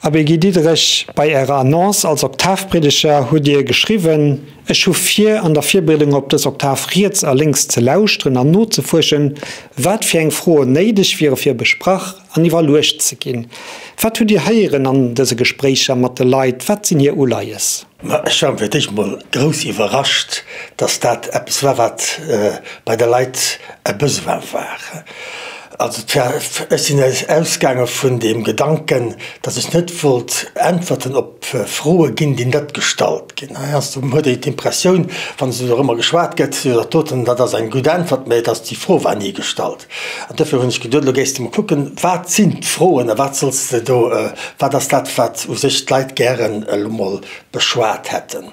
Abbé Guy Diderich, bei Ärer Annonce als Oktavpriedeger hutt Dir geschriwwen, Ech hu vir, an der Virbereedung op dës Oktav riets a lénks ze lauschteren an nozefuerschen, wat fir eng Froen néideg wiere fir besprach an iwwerluecht ze ginn. Wat hutt Dir héieren an dëse Gespréicher mat de Leit? Wat sinn hir Uleies? Ma ech war fir d'éischt mol grouss iwwerrascht, dass dat eppes war, wat bei de Leit e Besoin war. Also ech sinn ausgaange vun deem Gedanken, dass ech net wollt Äntwerten op Froe ginn, déi net gestallt ginn. Heiansdo huet ee d'Impressioun, wann esou dorëmmer geschwat gëtt, jo dat doten, dat ass eng gutt Äntwert, mä dass déi Fro war ni gestallt. An dofir hunn ech geduet, elo géifs de mol kucken, wat sinn d'Froen a wat solls de do, wat ass dat, wat u sech d'Leit gären elo mol beschwat hätten.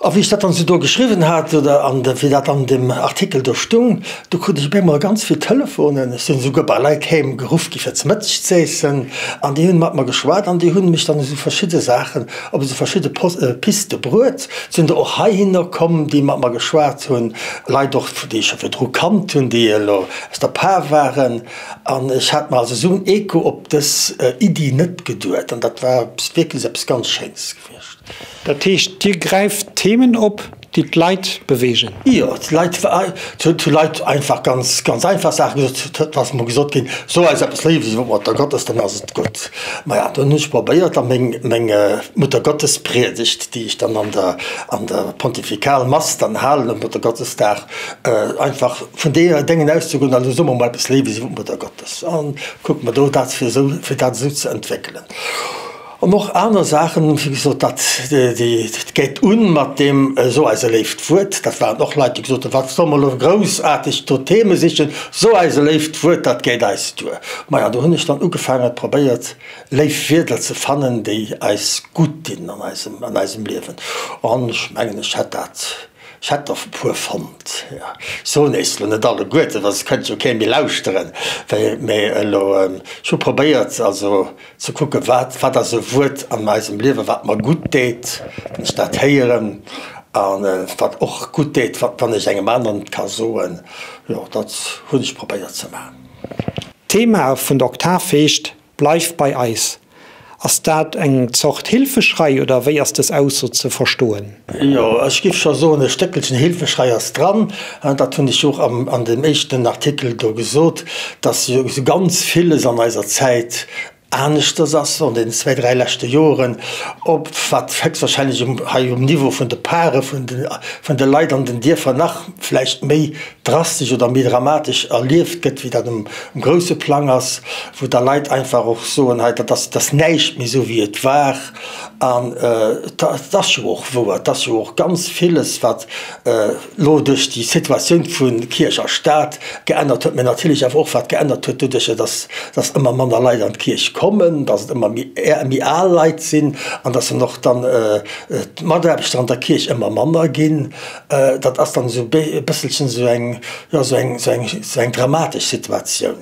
A wéi ech dat dann esou do geschriwwen hat, oder an de, wéi dat an deem Artikel do stung, do krut ech op eemol ganz vill Telefonen. Ech sinn esouguer bei Leit heem geruff gi fir ze Mëtteg z'eessen an déi hunn mat mer geschwat an déi hunn mech dann esou verschidde Saachen op esou verschidde Piste bruet. Et sinn der och heihinner komm, déi mat mer geschwat hunn, Leit och, déi ech scho virdru kannt hunn, déi elo aus der Par waren. An ech hat mer also esou en Echo op dës Iddi net geduet an dat war wierklech eppes ganz Schéines gewiescht. Dat heescht, Dir gräift Themen op, déi d'Leit beweegen? Jo, d'Leit, et hu Leit einfach ganz, ganz einfach Saache gesot. Et ass emol gesot ginn, So eis eppes Léiwes iwwer d'Muttergottes, dann ass et gutt. Maja, dann hunn ech probéiert a meng, meng Muttergottespriedegt, déi ech dann an der, an der Pontifikalmass dann halen um Muttergottesdag, einfach vun deeër Déngen auszegoen, also soe mer mol eppes Léiwes iwwer d'Muttergottes an kucke mer do dat fir esou, fir dat esou ze entwéckelen. An och aner Saachen, wéi gesot, dat déi geet un mat deem So eis e léift Wuert. Dat waren och Leit, déi gesot hunn, wat solle mer elo groussaarteg do Theme sichen, so eis e léift Wuert, dat geet eis duer. Maja, do hunn ech dann ugefaangen, probéiert, léif Wierder ze fannen, déi eis gutt dinn an eisem, an eisem Liewen. An ech mengen, ech hätt dat Ech hätt der e puer fonnt, jo. Ech soen eis elo net alleguerten, well soss kënnt jo kee méi lauschteren, mee elo, ech hu probéiert also ze kucken, wat, wat ass e Wuert an eisem Liewen, wat mer gutt deet, wann ech dat héieren, a wat och gutt deet, wat, wann ech engem aneren et ka soen. Jo, dat hunn ech probéiert ze maachen. D'Thema vun der Oktav heescht Bleif bei eis. Ass dat eng Zort Hilfeschrei oder wéi ass dës Ausso ze verstoen? Jo, ech giff scho soen, e Stéckelchen Hilfeschrei ass dran. Dat hunn ech jo och an deem éischten Artikel do gesot, dass jo esou ganz villes an eiser Zäit aneschters ass an den zwéi, dräi leschte Joren, op wat héchstwahrscheinlech um hei um Niveau vun de Pare, vun de vun de Leit an den Dierfer nach vläicht méi drastesch oder méi dramatesch erlieft gëtt, wéi dat um grousse Plang ass, wou da Leit einfach och soen, hei, dat ass, et ass näischt méi esou wéi et war. An et ass jo och wouer, et ass jo och ganz villes, wat elo duerch déi Situatioun vu Kierch a Staat geännert huet, mä natierlech awer och wat geännert huet doduercher, dass, dass ëmmer manner Leit an d'Kierch kommen, dass et ëmmer méi, méi al Leit sinn an dass dann och dann d'Mataarbechter an der Kierch ëmmer manner ginn. Dat ass dann esou e bësselchen esou eng, jo, esou eng, esou eng, esou eng dramatesch Situatioun.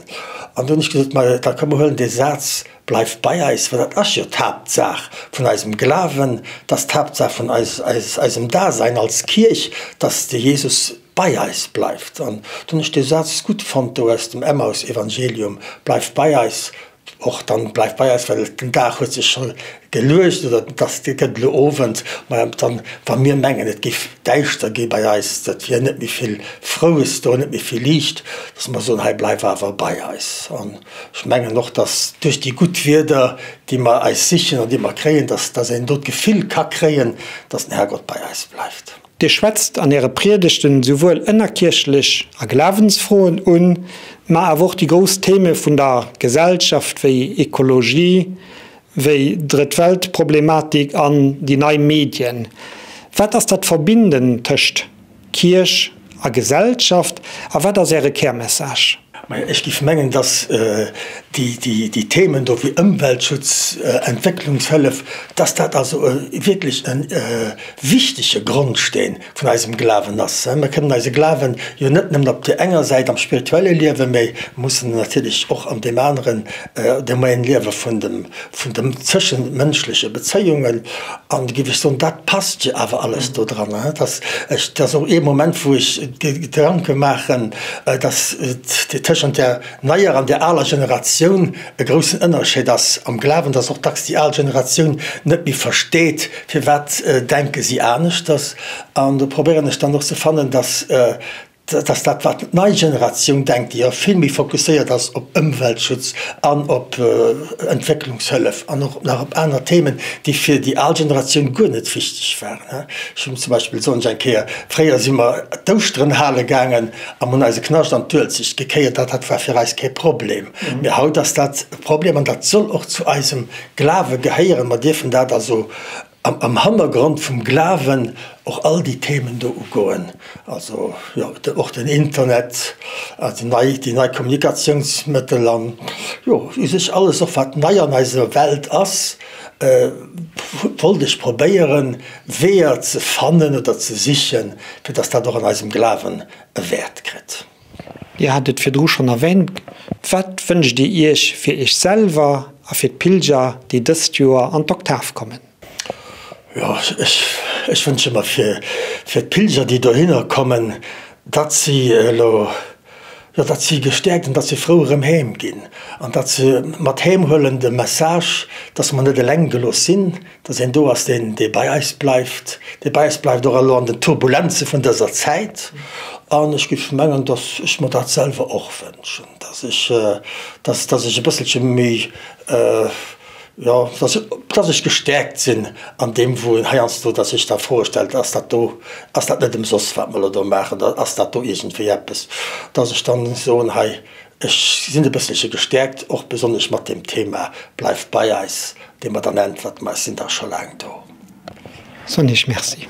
An do hunn ech gesot, ma da komm mer huelen dee Saz, Bleif bei eis, well dat ass jo d'Haaptsaach vun eisem Glawen, dat ass d'Haaptsaach vun eis, eis, eisem Dasein als Kierch, dass de Jesus bei eis bleift. An do hunn ech dee Saz gutt fonnt do aus dem Emmaus-Evangelium, Bleif bei eis, Och dann bleift bei eis, well den Dag huet sech scho geluecht oder et ass, et gëtt elo Owend. Mä dann, wa mir mengen, et géif däischter gi bei eis, et wier net méi vill Froues do, net méi vill Liicht, dass mer soen, hei bleif awer bei eis. An ech mengen och, dass duerch déi gutt Wieder, déi mer eis sichen an déi mer kréien, dass, dass een do d'Gefill ka kréien, dass den Herrgott bei eis bleift. Dir schwätzt an Äre Priedegten souwuel ënnerkierchlech a Glawensfroen un, ma awer och déi grouss Theme vun der Gesellschaft wéi Ekologie, wéi Drëtt-Welt-Problematik an déi nei Medien. Wat ass dat Verbinden tëscht Kierch a Gesellschaft a wat ass Äre Kärmessage? Majo, ech géif mengen, dass déi Themen do wéi Ëmweltschutz, Entwécklungshëllef, dass dat also wierklech e wichtege Grondsteen vun eisem Glawen ass. Mir kënnen eise Glawen jo net nëmmen op där enger Säit am spirituelle Liewen, mä mussen en natierlech och an deem aneren Domaine liewe vun dem, vun de zëschemënschleche Bezéiungen. An da géif ech soen, dat passt jo awer alles do dran. Dat ass och ee Moment, wou ech Gedanke maachen, dass tëschent. tëschent där neier an där aler Generatioun e groussen Ënnerscheed ass am Glawen, dass och dacks déi al Generatioun net méi versteet, firwat denke si aneschters. An do probéieren ech dann och ze fannen, dass dass dat wat d'nei Generatioun denkt, déi jo vill méi fokusséiert ass op Ëmweltschutz an op Entwécklungshëllef an och nach op aner Themen, déi fir déi al Generatioun guer net wichteg waren. Ech hunn zum Beispill, soen ech eng Kéier, fréier si mer d'Ouschteren hale gaangen a mer hunn eise Knascht an d'Uelzecht gekéiert, dat dat war fir eis kee Problem. Mee haut ass dat e Problem an dat soll och zu eisem Glawe gehéieren. Mer dierfen dat also am Hannergrond vum Glawen och all déi Themen do ugoen, also jo och den Internet, déi nei, déi nei Kommunikatiounsmëttel an jo u sech alles och wat nei an eiser Welt ass, wollt ech probéieren Weeër ze fannen oder ze sichen, fir datt dat och an eisem Glawen e Wäert kritt. Dir hat et virdru schonn erwähnt, Wat wënscht Dir Iech fir Iech selwer a fir d'Pilger, déi dëst Joer an d'Oktav kommen? Jo, ech wënsche mer fir d'Pilger, déi dohinner kommen, datt si elo, jo, datt si gestäerkt an datt si frou erëm heem ginn an datt se mat heem huelen de Message, datt mer net eleng gelooss sinn, Dass een do ass, deen, dee bei eis bleift, dee bei eis bleift, och elo an den Turbulenze vun dëser Zäit. An ech géif mengen, dass ech mer dat selwer och wënschen, dass ech, dass, dass ech e bësselche méi, jo, dass, dass ech gestäerkt sinn an deem, wou een heiansdo da sech da Froe stellt, Ass dat do, ass dat net ëmsoss, wat mer elo do maachen, oder ass dat do iergendwéi eppes? Dass ech dann soen, hei, Ech sinn e bësselche gestäerkt, och besonnesch mat deem Thema Bleif bei eis, dee mer dann äntwert, Ma ech sinn dach scho laang do. Soen Iech Merci.